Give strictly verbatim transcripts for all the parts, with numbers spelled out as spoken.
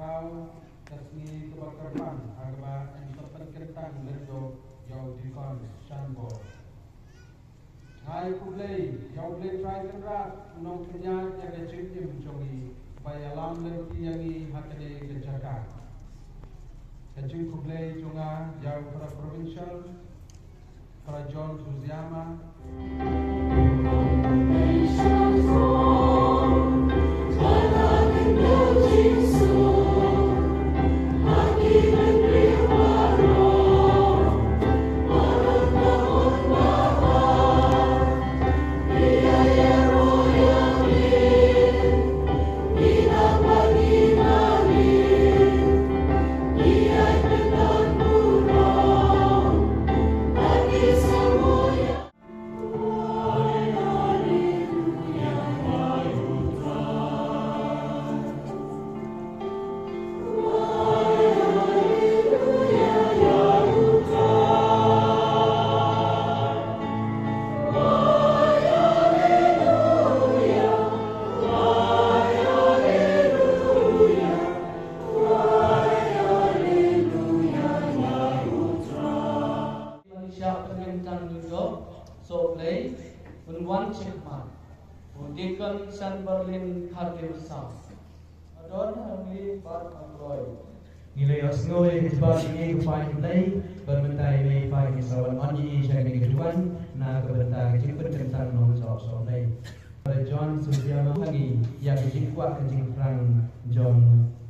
Ka sngi kaba kyrpang ha kaba yn sa pynkyntang lyngdoh ïa u Deacon Shanbor. Nga ai khublei ïa U Blei Trai Kynrad u nongpynïaid ïa ka jingim jong ngi ba ïalam lynti ïa ngi ha kane ka jaka. Ka jingkhublei jong nga ïa u Para Provincial, Para John Susiama. Ban shah pynkyntang lyngdoh soh Blei, un wan shakhmat u Deacon San Berlin Kharliu Sam. Adon hangne bad ha kloi. Ngi la ïohsngew ïa ka jingpynpaw jong ngi, ko paid Blei, bad mynta ïa me paid, ngi sa wan ïa i sha kane ka jingwan na ka bynta ka jingpynkyntang nongsoh soh Blei. Para John Susiama, hangne ïa ka jingkwah ka jingpyrshang jong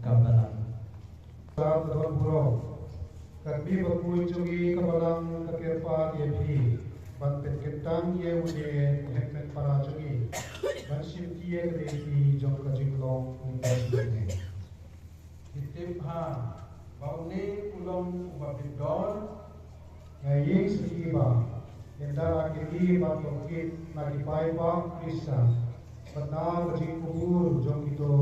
ka balang. Ka don burom. Katba bakhuid jong ngi ka balang ka kyrpad ïa phi ban pynkyntang ïa une u hynmen para jong ngi ban shim ïa ka lynti jong ka jinglong lyngdoh jong ngi. Ngi tip ha ba une u long uba bit dor. Nga ïeng sha phi ba ynda la kylli bad tohkit na ki paidbah Khristan bad na ka jingkubur jong kito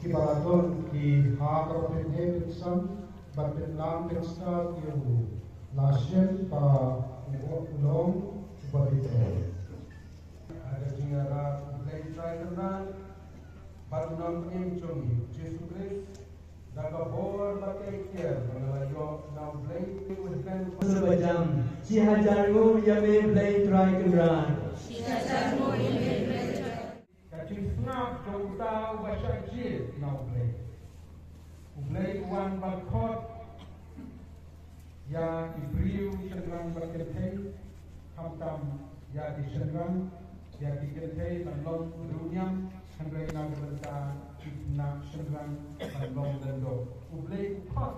kiba la don ki ha kaba pynheh pynsan bad pynlang pynstad ïa u, la shim ba u long uba bit dor. Ha ka jingïarap U Blei Trai Kynrad bad u Nongpynim jong ngi Jisu Khrist, da ka bor bad ka iktiar ba nga la ïoh na U Blei, u hynmen. Sa ba jam, shi hajar nguh ïa me Blei Trai Kynrad. Shi hajar nguh ïa me Blei Trai. Ka jingsngap jong uta uba shah jied na U Blei. U Blei u wan ban khot ïa ki briew shynrang bad kynthei, khamtam ïa ki shynrang, ïa ki kynthei ban long riewniam, hynrei na ka bynta ki khynnah shynrang ban long lyngdoh. U Blei u khot,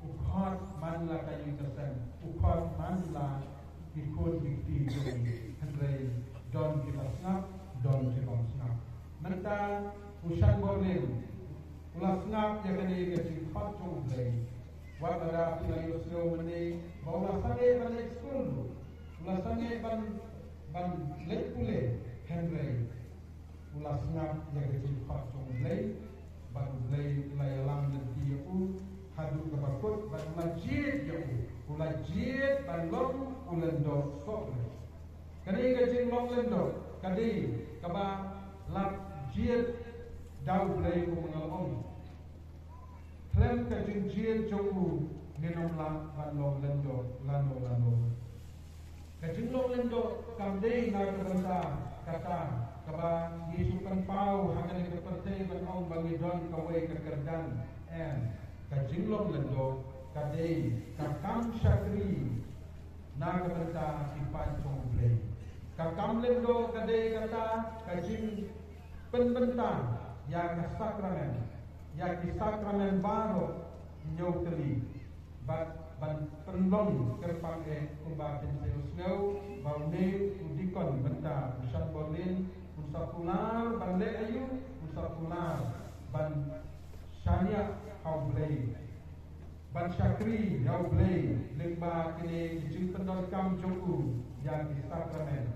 u khot man la ka ïing ka sem, u khot man la ki khun ki kti jong ngi, hynrei don kiba sngap, don kibym sngap. Mynta u Shanborlin u la sngap ïa kane ka jingkhot jong U Blei. Wat lada phi la ïohsngew mynne ba u la sangeh ban leit skul, u la sangeh ban, ban leit pule, hynrei u la sngap ïa ka jingkhot jong U Blei, bad U Blei u la ïalam lynti ïa u haduh kaba kut, bad u la jied ïa u, u la jied ban long u lyngdoh soh Blei. Kane ka jinglong lyngdoh ka dei kaba la jied da U Blei, kumba nga la ong. Khlem ka jingjied jong u ngin ym lah ban long lyngdoh lano lano. Ka jinglong lyngdoh kam dei na ka bynta kata kaba ngi shu pynpaw ha kane ka pyrthei ban ong ba ngi don kawei ka kyrdan. Em, ka jinglong lyngdoh ka dei ka kam shakri na ka bynta ki paid jong U Blei. Ka kam lyngdoh ka dei kata ka jingpynbynta ïa ka sakramen, ïa ki sakramen baroh, hynñiew tylli, bad ban pynlong kyrpang eh, kumba phin sa ïohsngew ba une u dikon mynta u Shanborlin un sa kular ban leh aïu, un sa kular ban shaniah ha U Blei, ban shakri ïa U Blei lyngba kine ki jingpyndonkam jong u ïa ki sakramen,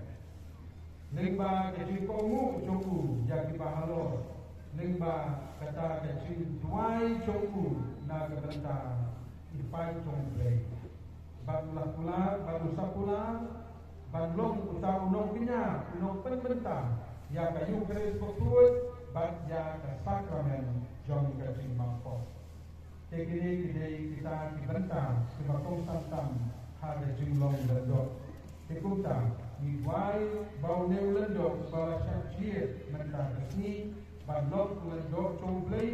lyngba ka jingkohnguh jong u ïa kiba halor, lyngba kata ka jingduwai jong u na ka bynta ki paid jong U Blei. Bad u la kular, bad u sa kular ban long uta u nongkñia, u nongpynbynta ïa ka Eukharist bakhuid bad ïa ka sakramen jong ka jingmap pop. Te kine ki dei kita ki bynta kiba kongsan tam ha ka jinglong lyngdoh. Te kumta ngi duwai ba une u lyngdoh uba la shah jied mynta ka sngi ban long u lyngdoh jong U Blei,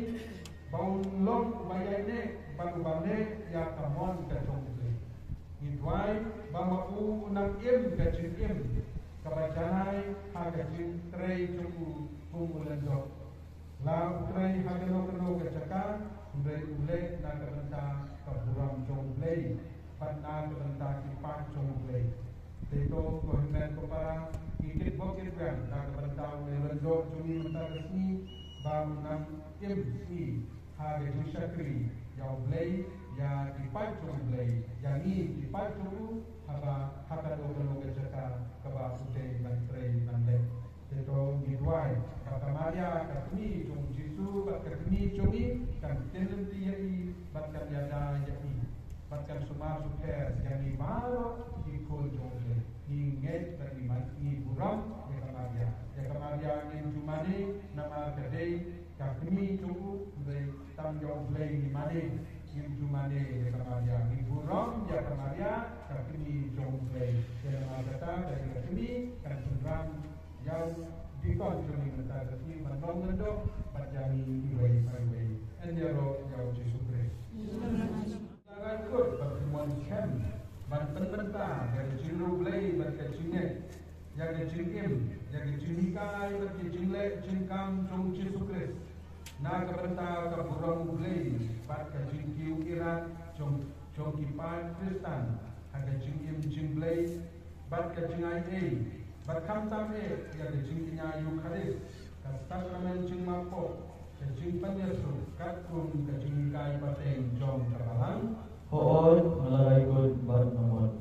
ba un long uba ïaineh bad uba leh ïa ka mon ka jong U Blei. Ngi duwai ba ma u un nang im ka jingim kaba janai ha ka jingtrei jong u kum u lyngdoh. La u trei ha kano kano ka jaka, hynrei u leh na ka bynta ka burom jong U Blei bad na ka bynta ki paid jong U Blei. Te to ko hynmen ko para, ngi kit bok kit biang na ka bynta une u lyngdoh jong ngi mynta ka sngi, ba un nang im sngi ha ka jingshakri ïa U Blei, ïa ki paid jong U Blei, ïa ngi ki paid jong u, haba ha kano kano ka jaka kaba u dei ban trei ban leh. Te to ngi duwai ba ka Maria ka kmie jong U Jisu bad ka kmie jong ngi kan ktien lynti ïa i bad kan ïada ïa i bad kan sumar sukher ïa ngi baroh ki khun jong U Blei. Ngi ngeit bad ngi man, ngi burom ïa ka Maria. Ïa ka Maria ngim ju mane namar ka dei ka kmie jong u, hynrei tang ïa U Blei ngi mane. Ngim ju mane ïa ka Maria, ngi burom ïa ka Maria ka kmie jong U Blei. Ïa namar kata ka dei ka kmie kan pynrang ïa u dikon jong ngi mynta ka sngi ban long lyngdoh bad ïa ngi iwei pa iwei. Yn ïaroh ïa U Jisu Khrist. La rai kut bad phi mon skhem ban pynbynta ïa ka jingriewblei bad ka jingngeit, ïa ka jingim, ïa ka jinghikai bad ka jingleh jingkam jong U Jisu Khrist, na ka bynta ka burom U Blei bad ka jingkiew ïarap jong, jong ki paid Khristan ha ka jingim jingblei bad ka jingaiei, bad khamtam eh ïa ka jingkñia Eukharist, ka sakramen jingmap pop, ka jingpynïasoh katkum ka jinghikai pateng jong ka Balang. Hooid, nga la rai kut bad nga mon.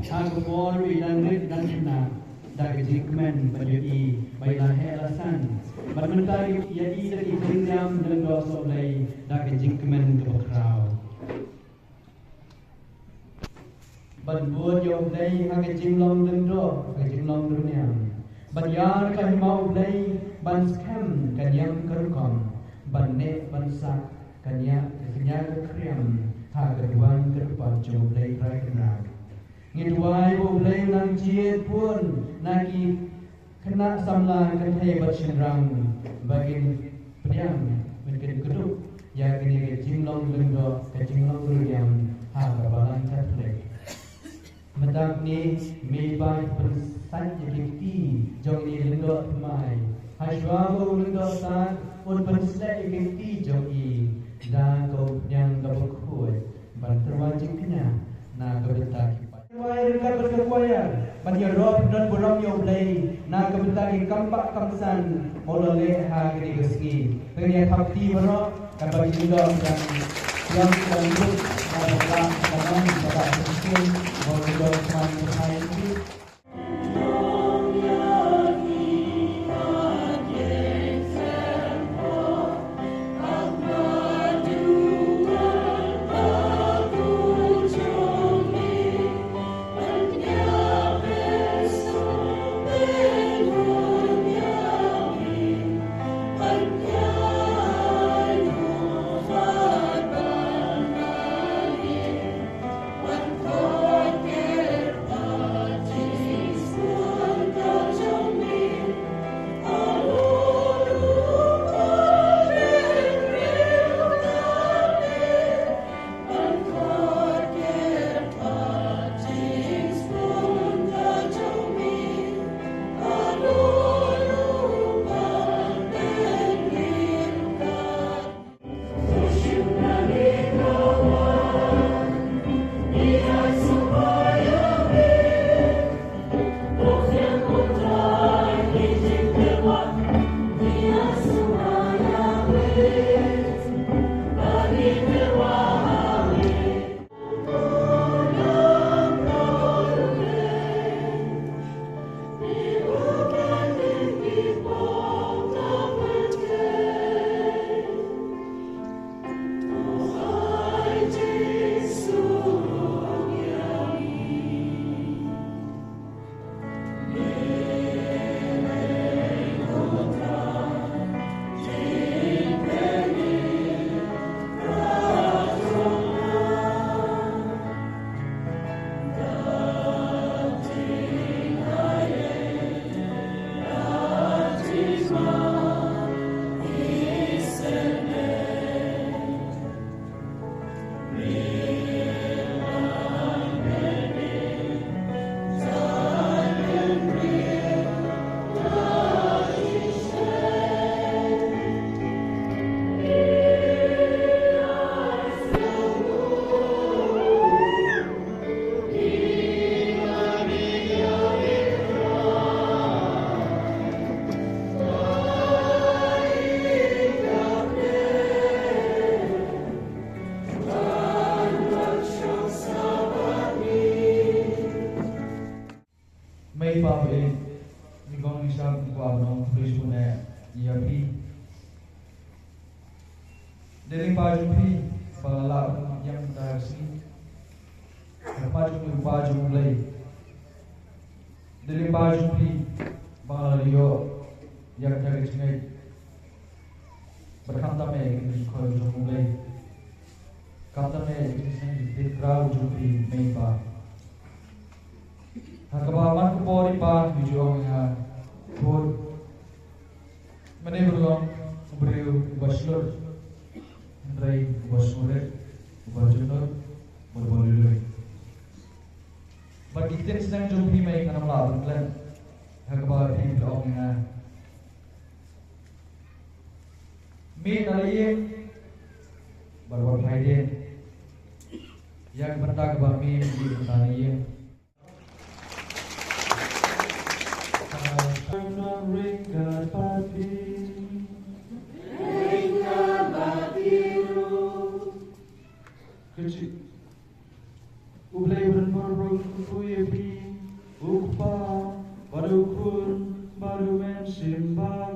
Ha ka por ba i dang rit dang khynnah da ka jingkmen bad ïohi ba i la heh la san. Bad mynta ïa i da ka jingïam lyngdoh sohblei da ka jingkmen kaba khraw. Ban bud ïa U Blei ha ka jinglong lyngdoh, ha ka jinglong rynïang. Ban ïar ka hima U Blei ban skhem ka niam ka rukom. Ban neh ban sah ka nia, ka nia ka khriam ha ka duwan ka dpan jong U Blei Trai Kynrad. Ngi duwai ba U Blei un nang jied bun na ki khynnah samla kynthei bad shynrang ba kin pdiang, ba kin kdup ïa kane ka jinglong lyngdoh, ka jinglong rynïang ha ka Balang Katholik. Mynta ngi mih ba pynsait ïa ki kti jong ngi lyngdoh thymmai. Hashwa ba u lyngdoh stad un pynsleh ïa ki kti jong ngi da ka pdiang kaba khuid ban tyrwa jingkñia na ka bynta ki paid. Tyrwa ryngkat bad ka choir ban ïaroh pyndonkam burom ïa U Blei na ka bynta ki kam bah kam san ba u la leh ha kane ka sngi. Te ïa ka kti baroh kan ba ki dang dang ïa ki dang duk ba ba ba ba ba ba ba ba ba ba ba ba ba Ba jong phi ba nga la ïoh ïa kata ka jingngeit. Bad khamtam eh ïa ka jingkhot jong U Blei. Khamtam eh ïa ka jingsneng jingtied khraw jong phi mei pa. Ha kaba man ka por i pa ngi ju ong ïa nga, khun, mane ban long u briew uba shlur, hynrei uba sngewrit, uba jynjar, uba lui lui. Bad ki ktien sdang jong phi mei kan ym lah ban klet ha kaba phi phi ong ïa nga. Mih na la ïing bad wat phai dien ïa ka bynta kaba mih na la ïing. Ka jing U Blei ban bor bor u kyrkhu ïa phi, u Kpa bad u Khun bad u Mynsiem Bakhuid.